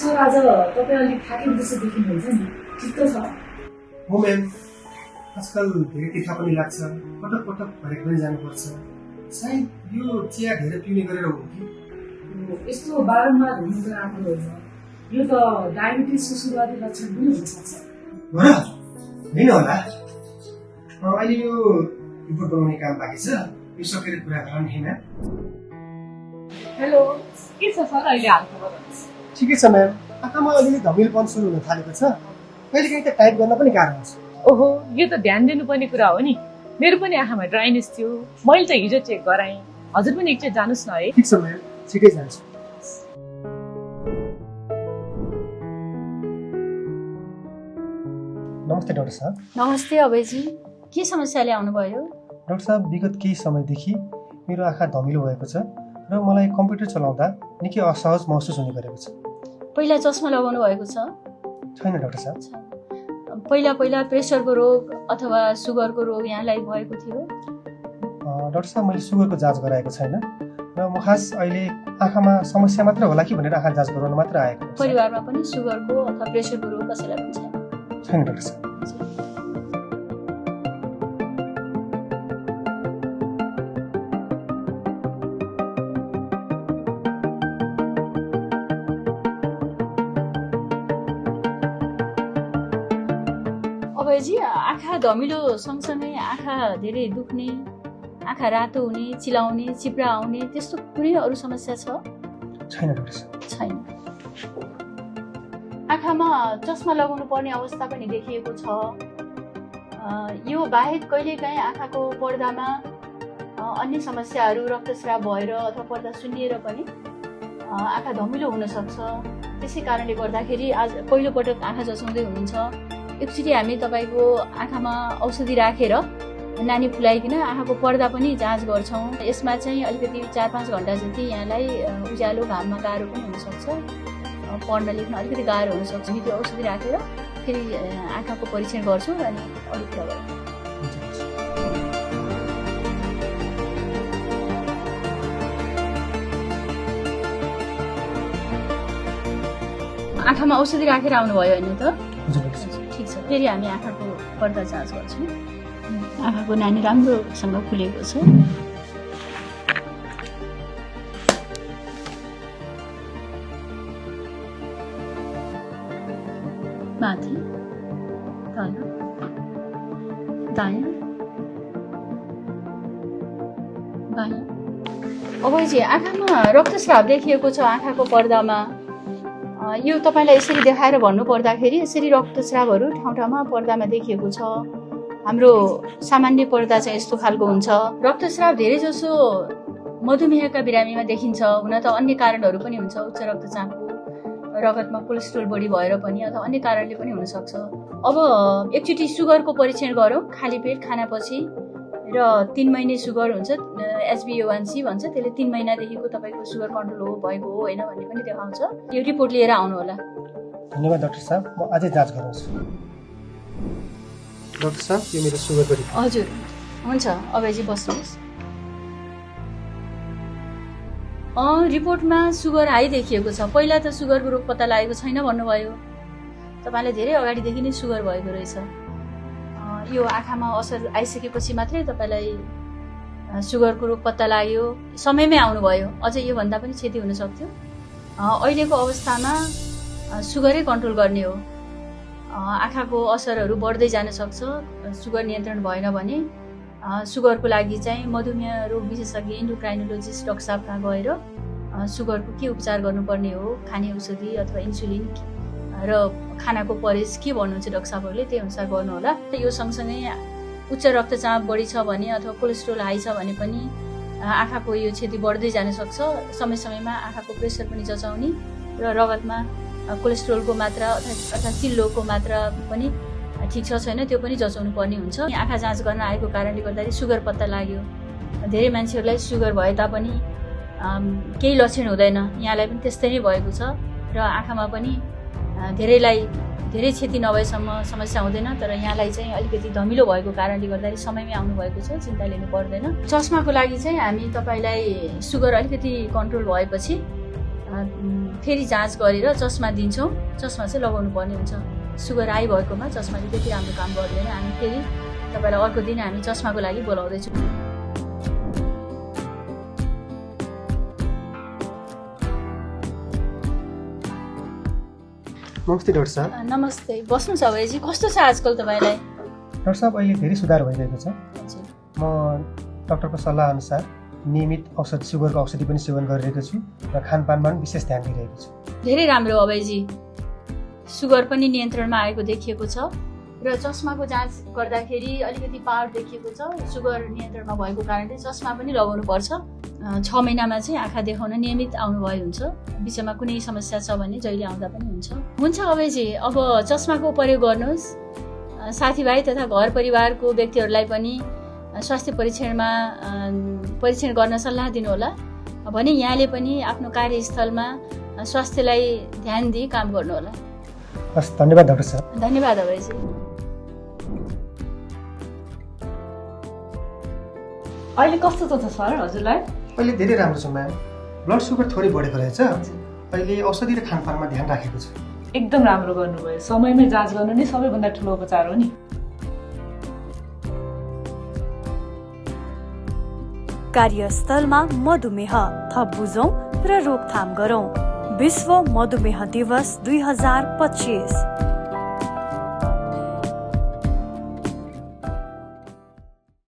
Sir आज तपाईँ अलिक थाकेको जस्तो देखिनुहुन्छ नि, चित्त छ? हो म्याम, आजकल धेरै तिखा पनि लाग्छ, पटक पटक भरेको पनि जानुपर्छ। सायद यो चिया धेरै पिउने गरेर हो कि? यस्तो बारम्बार हुनु त राम्रो होइन, यो त डायबिटिसको सुरुवाती लक्षण पनि हुनसक्छ। हो र? होइन होला। अहिले यो रिपोर्ट बनाउने काम बाँकी छ, यो सकेर कुरा गरौँ नि म्याम। हेलो, के छ सर अहिले हालखबर? ठिकै छ म्याम, आँखामा अलिअलि धमिलोपन सुरु हुन थालेको छ, कहिलेकाहीँ त टाइप गर्न पनि गाह्रो हुन्छ। ओहो, यो त ध्यान दिनुपर्ने कुरा हो नि। मेरो पनि आँखामा ड्राइनेस थियो, मैले त हिजो चेक गराएँ। हजुर पनि एकचोटि जानुहोस् न है। ठिक छ म्याम, छिटै जान्छु। नमस्ते डाक्टर साहब। नमस्ते अभयजी, के समस्याले आउनुभयो? डाक्टर साहब, विगत केही समयदेखि मेरो आँखा धमिलो भएको छ र मलाई कम्प्युटर चलाउँदा निकै असहज महसुस हुने गरेको छ। पहिला चस्मा लगाउनु भएको छ? छैन डाक्टर साहब। पहिला प्रेसरको रोग अथवा सुगरको रोग यहाँलाई भएको थियो? डाक्टर साहब, मैले सुगरको जाँच गराएको छैन र म खास अहिले आँखामा समस्या मात्र होला कि भनेर आँखा जाँच गराउन मात्र आएको। परिवारमा पनि सुगरको अथवा प्रेसरको रोग कसैलाई पनि छैन? छैन डाक्टर साहब। अभयजी, आँखा धमिलो सँगसँगै आँखा धेरै दुख्ने, आँखा रातो हुने, चिलाउने, चिप्रा आउने त्यस्तो कुनै अरू समस्या छ? छैन डाक्टर साहब। छैन। आँखामा चस्मा लगाउनु पर्ने अवस्था पनि देखिएको छ। यो बाहेक कहिलेकाहीँ आँखाको पर्दामा अन्य समस्याहरू रक्तस्राव भएर अथवा पर्दा सुन्निएर पनि आँखा धमिलो हुनसक्छ। त्यसै कारणले गर्दाखेरि आज पहिलोपटक आँखा जचाउँदै हुनुहुन्छ। एकचोटि हामी तपाईँको आँखामा औषधि राखेर नानी फुलाइकन आँखाको पर्दा पनि जाँच गर्छौँ। यसमा चाहिँ अलिकति 4-5 घन्टा जति यहाँलाई उज्यालो घाममा गाह्रो पनि हुनसक्छ, पढ्न लेख्न अलिकति गाह्रो हुनसक्छ। त्यो औषधि राखेर फेरि आँखाको परीक्षण गर्छौँ अनि अरू कुरा गर्छौँ। आँखामा औषधि राखेर आउनुभयो होइन त? ठिक छ, फेरि हामी आँखाको पर्दा जाँच गर्छौँ। आँखाको नानी राम्रोसँग खुलेको छ। माथि, तल, दायाँ, बायाँ। अभयजी, आँखामा रक्तस्राव देखिएको छ आँखाको पर्दामा। यो तपाईँलाई यसरी देखाएर भन्नुपर्दाखेरि यसरी रक्तस्रावहरू ठाउँ ठाउँमा पर्दामा देखिएको छ। हाम्रो सामान्य पर्दा चाहिँ यस्तो खालको हुन्छ। रक्तस्राव धेरै जसो मधुमेहका बिरामीमा देखिन्छ। हुन त अन्य कारणहरू पनि हुन्छ, उच्च रक्तचापको, रगतमा कोलेस्ट्रोल बढी भएर पनि अथवा अन्य कारणले पनि हुनसक्छ। अब एकचोटि सुगरको परीक्षण गरौँ खाली पेट खानापछि र 3 महिने सुगर हुन्छ, HbA1c भन्छ, त्यसले 3 महिनादेखिको तपाईँको सुगर कन्ट्रोल हो भएको हो होइन भन्ने पनि देखाउँछ। यो रिपोर्ट लिएर आउनु होला। धन्यवाद डाक्टर साहब, म अझै जाँच गराउँछु। डाक्टर साहब, यो मेरो सुगरको रिपोर्ट। हजुर, हुन्छ अभयजी बस्नुहोस्। रिपोर्टमा सुगर हाई देखिएको छ। पहिला त सुगरको रोग पत्ता लागेको छैन भन्नुभयो। तपाईँलाई धेरै अगाडिदेखि नै सुगर भएको रहेछ। यो आँखामा असर आइसकेपछि मात्रै तपाईँलाई सुगरको रोग पत्ता लाग्यो। समयमै आउनुभयो, अझै योभन्दा पनि क्षति हुन सक्थ्यो। अहिलेको अवस्थामा सुगरै कन्ट्रोल गर्ने हो। आँखाको असरहरू बढ्दै जान सक्छ सुगर नियन्त्रण भएन भने। सुगरको लागि चाहिँ मधुमेह रोग विशेषज्ञ इन्डोक्राइनोलोजिस्ट डाक्टर साहब कहाँ गएर सुगरको के उपचार गर्नुपर्ने हो, खाने औषधि अथवा इन्सुलिन र खानाको परहेज के भन्नुहुन्छ डाक्टर साहबहरूले, त्यही अनुसार गर्नु होला। यो सँगसँगै उच्च रक्तचाप बढी छ भने अथवा कोलेस्ट्रोल हाई छ भने पनि आँखाको यो क्षति बढ्दै जान सक्छ। समय समयमा आँखाको प्रेसर पनि जचाउने र रगतमा कोलेस्ट्रोलको मात्रा अर्थात् चिल्लोको मात्रा पनि ठिक छ छैन त्यो पनि जचाउनु पर्ने हुन्छ। आँखा जाँच गर्न आएको कारणले गर्दाखेरि सुगर पत्ता लाग्यो। धेरै मान्छेहरूलाई सुगर भए तापनि केही लक्षण हुँदैन, यहाँलाई पनि त्यस्तै नै भएको छ र आँखामा पनि धेरै क्षति नभएसम्म समस्या हुँदैन। तर यहाँलाई चाहिँ अलिकति धमिलो भएको कारणले गर्दाखेरि समयमै आउनुभएको छ, चिन्ता लिनु पर्दैन। चस्माको लागि चाहिँ हामी तपाईँलाई सुगर अलिकति कन्ट्रोल भएपछि फेरि जाँच गरेर चस्मा दिन्छौँ। चस्मा चाहिँ लगाउनु पर्ने हुन्छ। सुगर हाई भएकोमा चस्माले त्यति राम्रो काम गर्दैन। हामी फेरि तपाईँलाई अर्को दिन हामी चस्माको लागि बोलाउँदैछौँ। नमस्ते डाक्टर साहब। नमस्ते, बस्नुहोस् अभयजी। कस्तो छ आजकल तपाईँलाई? डाक्टर साहब, अहिले धेरै सुधार भइरहेको छ। हजुर। म डाक्टरको सल्लाह अनुसार नियमित सुगरको औषधि पनि सेवन गरिरहेको छु र खानपानमा पनि विशेष ध्यान दिइरहेको छु। धेरै राम्रो अभयजी। सुगर पनि नियन्त्रणमा आएको देखिएको छ र चस्माको जाँच गर्दाखेरि अलिकति पावर देखिएको छ। सुगर नियन्त्रणमा भएको कारणले चस्मा पनि लगाउनु पर्छ। 6 महिनामा चाहिँ आँखा देखाउन नियमित आउनुभयो हुन्छ। बिचमा कुनै समस्या छ भने जहिले आउँदा पनि हुन्छ अभयजी। अब चस्माको प्रयोग गर्नुहोस्। साथीभाइ तथा घर परिवारको व्यक्तिहरूलाई पनि स्वास्थ्य परीक्षण गर्न सल्लाह दिनुहोला भने यहाँले पनि आफ्नो कार्यस्थलमा स्वास्थ्यलाई ध्यान दिई काम गर्नुहोला। हस्, धन्यवाद डाक्टर साहब। धन्यवाद अभयजी। अहिले कस्तो छ सर हजुरलाई? अहिले धेरै राम्रो छ म्याम। ब्लड सुगर थोरै बढेको रहेछ। अहिले औषधि र खानपानमा ध्यान राखेको छ। एकदम राम्रो गर्नुभयो। समयमै जाँच गर्नु नै सबैभन्दा ठुलो उपचार हो नि। कार्यस्थलमा मधुमेह थप बुझौं र रोकथाम गरौं। विश्व मधुमेह दिवस 2025।